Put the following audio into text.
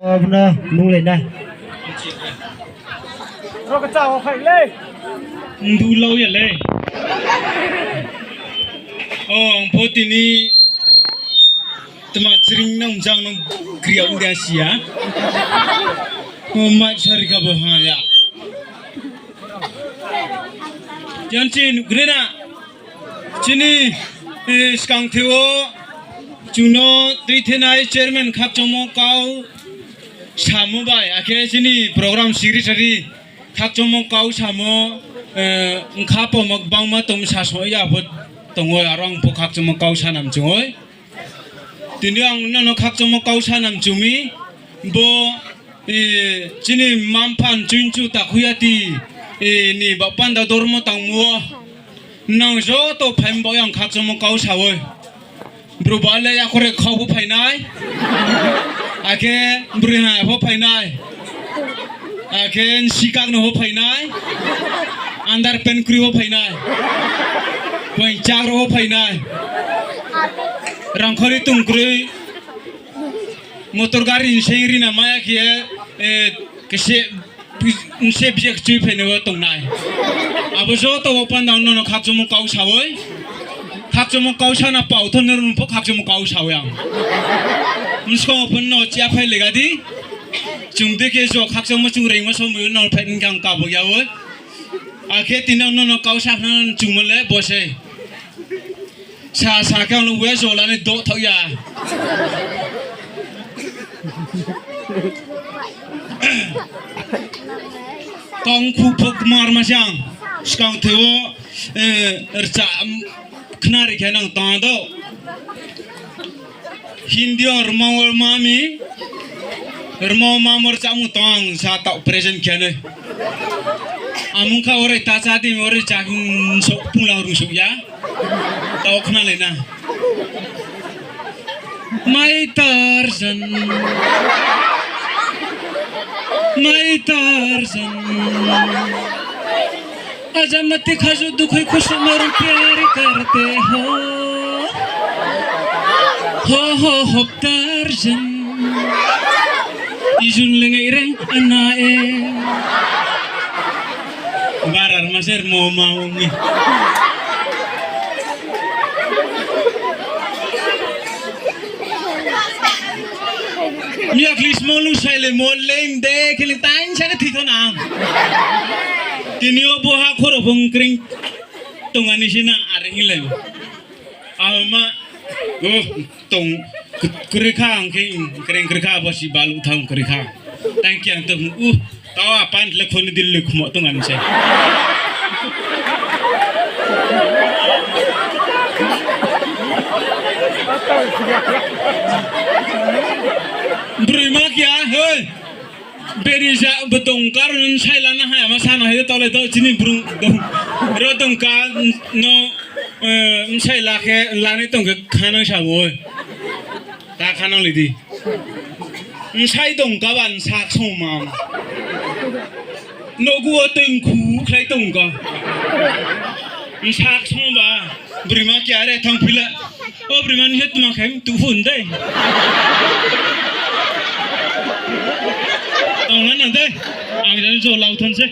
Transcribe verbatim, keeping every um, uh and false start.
Abo no nunglai nai. Ndu lau ya le. O, ang pho tini tma chring nang jang no kri ya ong de si ya. O, mai sari ka bo ha ya. Yan chi nuhkre na. Chini, eh, skang the wo chung no tuithenai chairman khakchangmo kau samo bai, akhe chini program secretary khakchangmo kau samo, eh, nkha poma gbangma tong sa so ya pho tong o, aro ang pho khakchangmo kau sa nam chung o. Tini ang nono khakchangmo kau sa nam chung mi, bo, eh, chini mamphan chuinchu takhuya ti, eh, ni ba panda dormo tangmo. Nang joto phaimo ba yang khakchangmo kau sa o. Bru ba le yakhore khau pho phainai. Akhe bru ha pho phainai. Akhe nsikak no pho phainai. Underpant kroi pho phainai. Koing chak ro pho phainai. Rangkhori tong kroi. Motor gari nseng rina maya khe, eh, kese, nse bijak chui phainai bo tongnai. Abo joto bo panda nono khakchangmo kau sa o. Khakchangmo kau sa na pau tho nrung pho khakchangmo kau sa o yang. Nskang pho no chia phai lega di. Chung de khe jo khakchangmo chung reingmo somoi no phai nkang kabo ya o. Akhe tini nono kau sa na chungmo le bo se. Sa, sa khe ang no we jola ni doh thaoh ya. Tong khu phok mar ma siang. Skang the wo, eh, rcha, um, khnari khe nang tong do. Hindi o rma o mami. Rma o mamo rcha mung tong ang sa taoh present khe nai. Amung kha ore ta cha di ore cha, um, sok punglang rung sok ya. Tao khna le na. Mai Tarzan. Mai Tarzan. Aja mati khaju dukhoi khusuk maru pyari karte ho. Ho ho ho Tarzan. Ijun lengai reng ana e. Barar maser mo mau ni. Miya kli smolu sai le mo lem de khe le tain sa khe thithona. Tini o bo ha khoro phung kring tong ani sina are hi le. Ama, oh, tong, kri kha ang khe, kring kri kha bo si balu thang kri kha. Tang kiang tong, uh, tao apan le khoni dil le khmo tong ani se. Broi ma kia, hei. Beri ja, bo tong kar nun sai lana hai, ama sana hai, tole to chini brung dong. Ro tong ka, no, eh, nsai la khe, lani tong khe khanang sa bo. Ta khanang li di. Nsai tong ka ba nsak song ma. Nogu o tong khu khlai tong ka. Nsak song ba. Brima kia re thang pila. O brima ni het ma khem tu phun dei. Tong na dei. Ang jan jo lau than se.